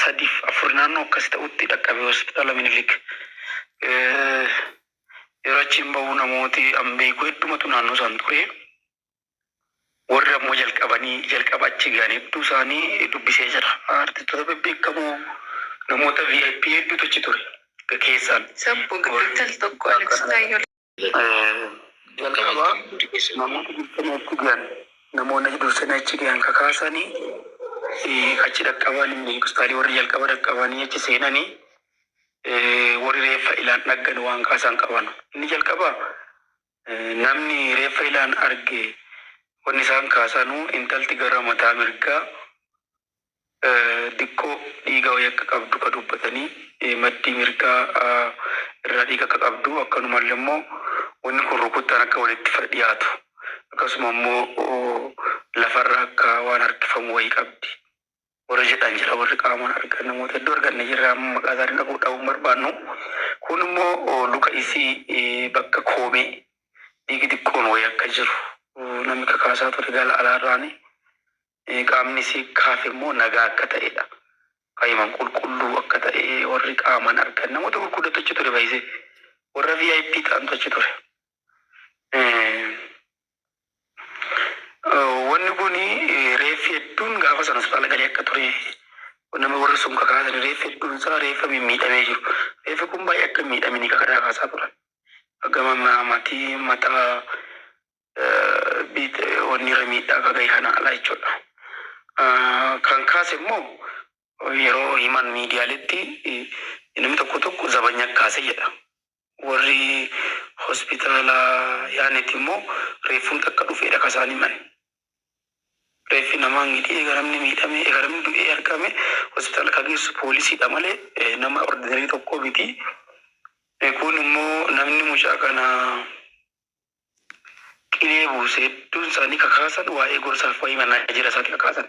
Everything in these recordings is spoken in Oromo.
sadiif afur naannoo akkas ta'utti dhaqqabe hospitaala Minilik. Yeroo achiin bahu namooti an beeku heddumatu naannoo isaan ture. Warri ammoo jalqabanii jalqaba achi gahan hedduu isaanii dubbisee jira. Artistoota bebbeekamoo, namoota VIP hedduutu achi ture keessaan. Sabbo gidduutti al tokko Alex Taayyoo. Jalqaba namoota dursanii achi gahan, namoonni dursanii achi gahan kakaasanii achi dhaqqaban, hospitaalii warri jalqaba dhaqqabanii achi seenanii, warri reeffa ilaan dhaggan waan kaasan qaban. Inni jalqaba namni reeffa ilaan arge wanni isaan kaasanuu intalti gara mataa mirgaa diqqoo dhiiga wayii akka qabdu ka dubbatanii, maddii mirgaa irraa dhiiga akka qabdu, akkanumallee immoo wanni kun rukuttaan akka walitti dhiyaatu, akkasuma immoo lafarra akka waan harkifamu wayii qabdi warri jedhan jira. Warri qaamaan argan, namoota hedduu arganne jirra, amma maqaa isaanii dhaquu dhabuun barbaannu. Kun immoo luka isii bakka koomee dhiigi xiqqoon wayii akka jiru namni kakaasaa ture gala alaarraani. Qaamni isii kaafe immoo nagaa akka ta'edha. Qaayiman qulqulluu akka ta'e warri qaamaan argan, namoota gurguddatu achi ture baay'isee, warra VIP ta'antu achi ture. Wanni kun reeffi hedduun gaafa sana hospitaala galee akka ture nama warri sun kakaasan, reeffi hedduun isaa reeffa mimmiidhamee jiru. Reeffi kun baay'ee akka miidhamini kakadaa kaasaa turan. Gama maatii mataa wanni irra miidhaa akka gahe kana ala jechuudha. Kan kaase immoo yeroo himan miidiyaaletti namni tokko tokko zabanya kaase jedha. Warri hospitaala yaanetti immoo reeffuun takka dhufeedha ka isaan himan. Reeffi namaa ngidii eega namni miidhame, eega namni du'ee argame, hospitaala ka geessu poolisiidha malee nama ordinary tokko miti. Kun immoo namni mucaa kana qilee buuse hedduun isaanii kakaasan waa'ee gorsaaf waa'ee manaajera isaati kakaasan.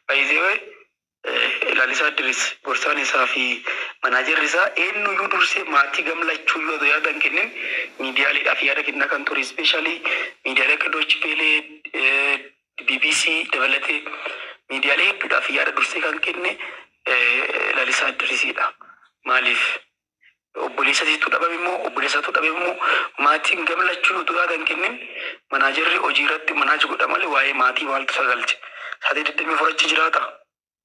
Baay'ee Lalisaa Idris, gorsaan isaa fi manaajerri isaa eenyuyyuu dursee maatii gamlachuuyyuu otoo yaada hin kennin miidiyaaleedhaaf yaada kennaa kan ture, especially miidiyaalee akka Deutsche Welle, BBC dabalatee miidiyaalee hedduudhaaf yaada dursee kan kenne Lalisaa Idrisiidha. Maaliif? Obboleessa isiitu dhabame immoo, obboleessatu dhabame immoo, maatiin gamlachuu utuu yaada hin kennin manaajerri hojii irratti manage godha malee waa'ee maatii maaltu isa galche? Sa'aatii 24 achi jiraata?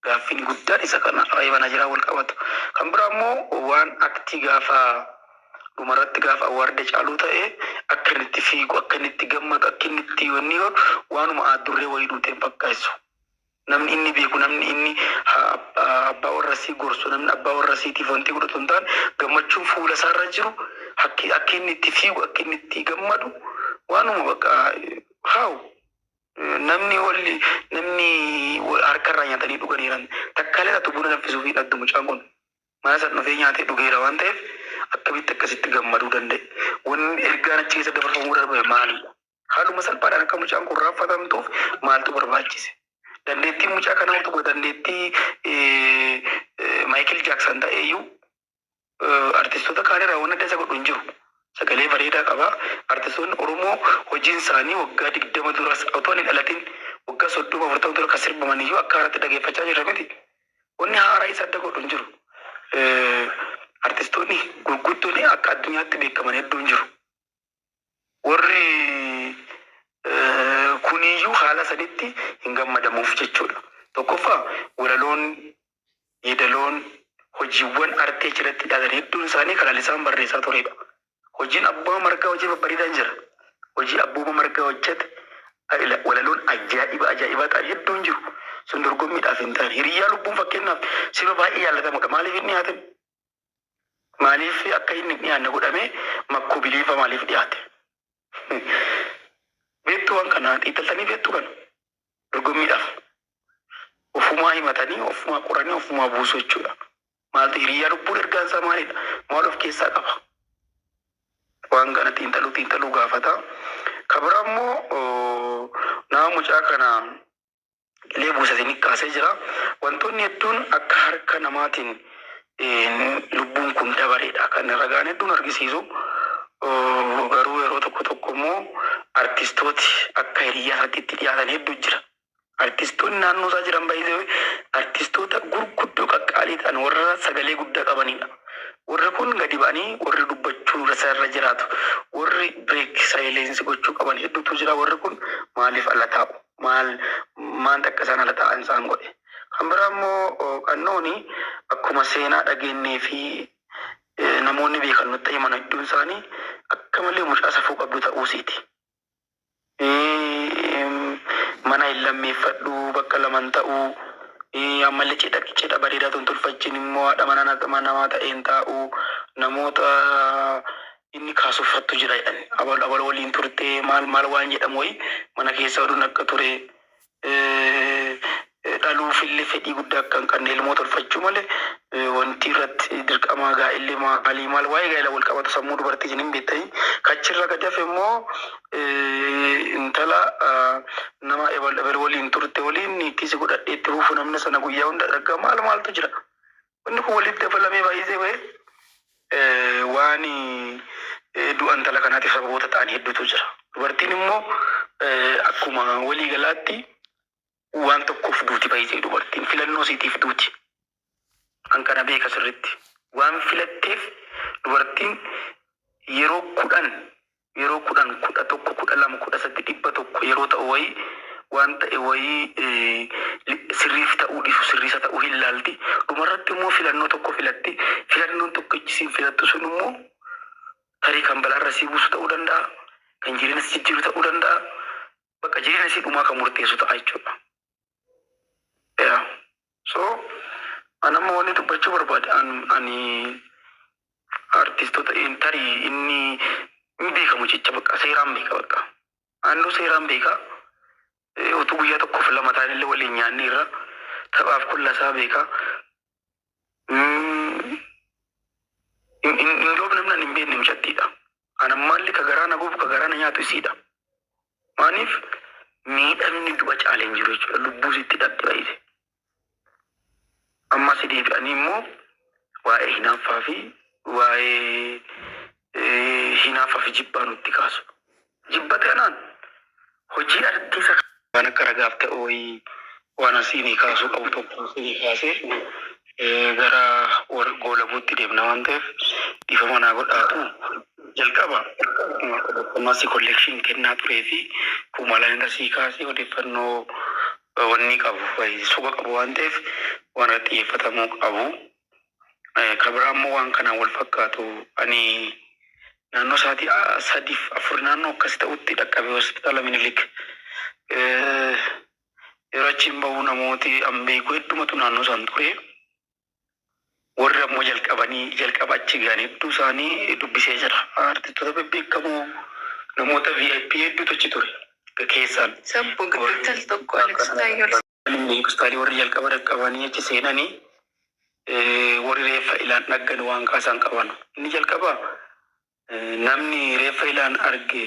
Gaaffiin guddaan isa kana, waa'ee manaajeraa wal qabatu. Kan biraa immoo waan aktii gaafa dhumarratti gaafa award Caaluu ta'e akka inni itti fiigu, akka inni itti gammadu, akka inni itti wanni godhu, waanuma aaddurree wayii duuteen fakkaessu. Namni inni beeku, namni inni abbaa warra isii gorsu, namni abbaa warra isiitiif wanti godhatu hin taane, gammachuun fuula isaarra jiru, akka inni itti fiigu, akka inni itti gammadu, waanuma bakka haawu namni walli namni harkarraa nyaatanii dhuganiiran takkaalee atu buna danfisuu fi dhabdu, mucaan kun mana san dhufee nyaatee dhugeera waan ta'eef, akkamitti akkasitti gammaduu danda'e? Wanni ergaan achi keessa dabarfamuu darbe maalidha? Haaluma salphaadhaan akka mucaan kun raaffatamtuuf maaltu barbaachise? Dandeettiin mucaa kanaa utuma dandeettii Michael Jackson ta'e iyyuu artistoota kaan irraa waan adda isa godhu hin jiru. Sagalee bareedaa qaba. Artistoonni Oromoo hojiin isaanii waggaa 20 duras, otoo hin dhalatin waggaa 30, 40 dura kan sirbaman iyyuu akka haaraatti dhageeffachaa jirra miti. Wanni haaraa isa adda godhu hin jiru. Artistoonni gurguddoon akka addunyaatti beekaman hedduun jiru. Warri kuniyyuu haala sanitti hin gammadamuuf jechuudha. Tokkoffaa, walaloon, yeedaloon, hojiiwwan artee achirratti dhiyaatan hedduun isaanii kan Lalisaan barreessaa turedha. Hojiin Abbaa Margaa hojii babbareedaan jira. Hojii Abbuuma Margaa hojjete walaloon ajaa'iba ajaa'ibaa ta'an hedduun jiru. Sun dorgommiidhaaf hin taane. Hiriyyaa Lubbuun fakkeenyaaf sirba baay'ee jaallatamudha. Maaliif hin dhiyaatin? Maaliif akka inni hin dhiyaanne godhame? Makkuu Biliifa maaliif dhiyaate? Beektuu waan kana xiinxaltanii beektuu kana dorgommiidhaaf. Ofumaa himatanii, ofumaa qoranii, ofumaa buusuu jechuudha. Maaltu Hiriyyaa Lubbuun ergaan isaa maalidha? Maal of keessaa qaba? Waan kana xiinxaluu xiinxaluu gaafata. Kan biraa immoo nama mucaa kana qilee buusatiin kaasee jira. Wantoonni hedduun akka harka namaatiin lubbuun kun dabareedha kan ragaan hedduun argisiisu. Garuu yeroo tokko tokko immoo artistooti akka hiriyyaa isaatti itti dhiyaatan hedduu jira. Artistoonni naannoo isaa jiran baay'ee artistoota gurguddoo qaqqaalii. Vocal ta'an, warra sagalee guddaa qabanidha. Warri kun gadi ba'anii warri dubbachuu irra jiraatu. Warri break silence gochuu qaban hedduutu jira. Warri kun maaliif ala taa'u? Maal maal akka isaan ala taa'an isaan godhe? Kan biraa immoo qannooni akkuma seenaa dhageenyee fi namoonni beekan nutti himan, hedduun isaanii akka malee mucaa safuu qabdu ta'uusiiti. Mana hin lammeeffadhu, bakka laman ta'uu, ammallee cidha bareedaa tun tolfachiin immoo haadha mana namaa ta'een taa'u, namoota inni kaasuffattu jira jedhan. Abal abal waliin turte, maal maal waan jedhamu wayi mana keessa oduun akka ture, dhaluufillee fedhii guddaa akka hin qabne, ilmoo tolfachuu malee wanti irratti dirqama gaa'illee maalii maal waa'ee gaa'ela wal qabatu sammuu dubartii isin hin beektanii. Kachirra gadi hafe immoo intala nama ebal ebal waliin turte waliin niitii si godhadhee itti fufu, namni sana guyyaa hunda dhaggaa maal maaltu jira. Wanni kun walitti dabalamee baay'isee bahee waan du'a intala kanaatiif sababoota ta'an hedduutu jira. Dubartiin immoo akkuma walii galaatti waan tokkoof duuti baay'isee, dubartiin filannoo isiitiif duuti. Kan kana beeka sirriitti. Waan filatteef dubartiin yeroo 10, yeroo 10, 11, 12, 13, 100 yeroo ta'u wayii waan ta'e wayii sirriif ta'uu dhiisu, sirriisa ta'uu hin laalti. Dhumarratti immoo filannoo tokko filatti. Filannoon tokkichi siin filattu sun immoo tarii kan balaarra sii buusu ta'uu danda'a. Kan jireenya si jijjiiru ta'uu danda'a. Bakka jireenya sii dhumaa kan murteessu ta'a jechuudha. Yeah. So, an amma wanni dubbachuu barbaade, ani artistoota tarii inni hin beekamu jecha, bakka seeraan beeka, bakka. Naannoo seeraan beeka. Utuu guyyaa tokkoof lama ta'an illee waliin nyaanne irra taphaaf kullasaa beeka. Hin namni ani hin beekne mucattiidha. An ammaallee ka garaa na gubu, ka garaa na nyaatu isiidha. Maaliif miidhamni du'a caalee hin jiru jechuudha. Lubbuu sitti dhabde baay'ise. Ammas deebi'anii immoo waa'ee hinaaffaa fi waa'ee hinaaffaa fi jibbaa nutti kaasu. Jibba kanaan hojii artiisa waan akka ragaaf ta'e wayii waan asiinii kaasuu qabu tokko asinii kaasee gara goolabuutti deemna waan ta'eef dhiifama naa godhaatu. Jalqaba odeeffannoo asii collection kennaa turee fi kumalaan asii kaasee odeeffannoo wanni qabu soba qabu waan ta'eef waan irratti xiyyeeffatamuu qabu. Kan biraa immoo waan kanaan wal fakkaatu, ani naannoo sa'aatii 3f 4 naannoo akkas ta'utti dhaqqabe hospitaala Minilik. Yeroo achiin bahu namooti an beeku heddumatu naannoo san ture. Warri ammoo jalqabanii jalqaba achi gahan hedduu isaanii dubbisee jira. Artistoota bebbeekamoo, namoota VIP hedduutu achi ture keessaan. Sabbo gidduutti al tokko Alex Taayyol. Hospitaalii warri jalqaba dhaqqabanii achi seenanii warri reeffa ilaan dhaggan waan kaasan qaban. Inni jalqaba namni reeffa ilaan arge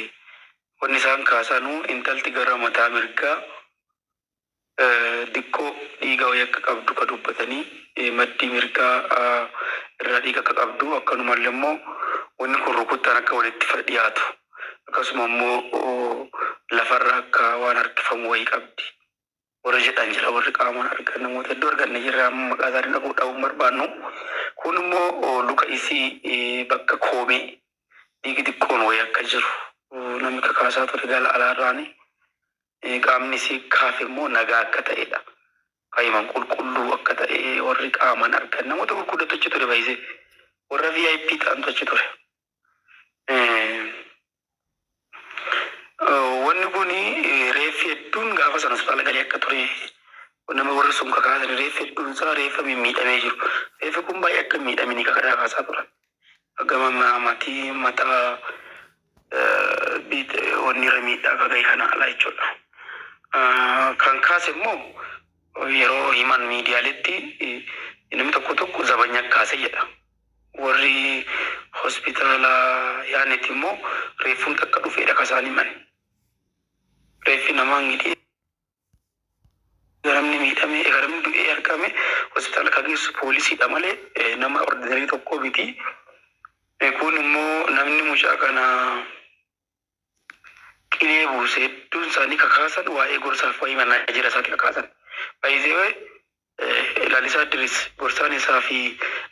wanni isaan kaasanuu intalti gara mataa mirgaa diqqoo dhiiga wayii akka qabdu ka dubbatanii, maddii mirgaa irraa dhiiga akka qabdu, akkanumallee immoo wanni kun rukuttaan akka walitti dhiyaatu, akkasuma immoo lafarra akka waan harkifamu wayii qabdi. Warri jedhan jira, warri qaamaan argan namoota hedduu arganne jirra, amma maqaa isaanii dhaguu dhabuun barbaannu. Kun immoo luka isii bakka koomee dhiigi xiqqoon wayii akka jiru namni kakaasaa ture gala alaarraani. Qaamni isii kaafe immoo nagaa akka ta'edha. Kaayiman qulqulluu akka ta'e warri qaamaan argan namoota gurguddatu achi ture baay'isee. Warra VIP ta'antu achi ture. Wanni kun reeffi hedduun gaafa sana hospitaala galee akka ture nama warri sun kakaasan, reeffi hedduun isaa reeffa mimmiidhamee jiru. Reeffi kun baay'ee akka miidhamini kakadaa kaasaa turan. Gama maatii mataa wanni irra miidhaa akka gahe kana ala jechuudha. Kan kaase immoo yeroo himan miidiyaaletti namni tokko tokko zabanya kaase jedha. Warri hospitaala yaanetti immoo reeffuun takka dhufeedha ka isaan himan. Reeffi namaa ingidii namni miidhame, namni du'ee argame hospitaala kan geessu poolisiidha malee nama ordinary tokko miti. Kun immoo namni mucaa kana qilee buuse hedduun isaanii kakaasan waa'ee gorsaaf waa'ee manaajira isaati kakaasan. Baay'isee Lalisaa Idris gorsaan isaa fi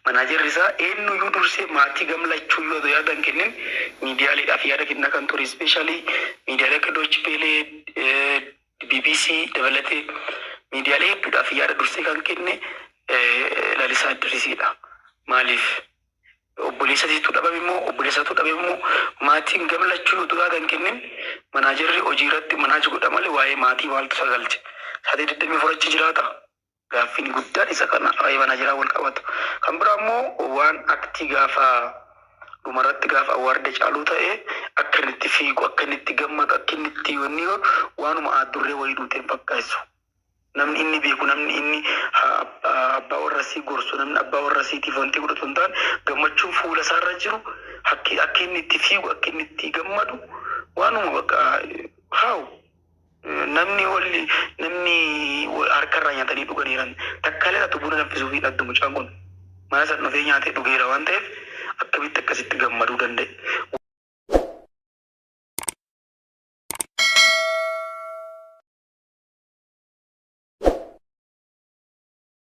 manaajerri isaa eenyuyyuu dursee maatii gamlachuu yoo yaada hin kennin miidiyaaleedhaaf yaada kennaa kan ture, especially miidiyaalee akka Deutsche Welle, BBC dabalatee miidiyaalee hedduudhaaf yaada dursee kan kenne Lalisaa Idrisiidha. Maaliif? Obboleessatiitu dhabame immoo, obboleessatu dhabe immoo, maatiin gamlachuu yoo yaada hin kennin, manaajerri hojii irratti manage godha malee waa'ee maatii maaltu sagalche? Sa'aatii 24 achi jiraata. Gaaffiin guddaan isa kana, waa'ee manaajeraa wal qabatu. Kan biraa immoo waan aktii gaafa dhumarratti gaafa award Caaluu ta'e akka inni itti fiigu, akka inni itti gammadu, akka inni itti wanni godhu, waanuma addurree wayii duuteen fakkaessu. Namni inni beeku, namni inni abbaa warra sii gorsu, namni abbaa warra siitiif wanti godhatu hin taane, gammachuun fuula isaarra jiru, akka inni itti fiigu, akka inni itti gammadu, waanuma bakka haawu namni walli namni harkarraa nyaatanii dhuganiiran takkaalee atu buna danfisuu fi dhabdu, mucaan kun mana san dhufee nyaatee dhugeera waan ta'eef akkamitti akkasitti gammaduu danda'e?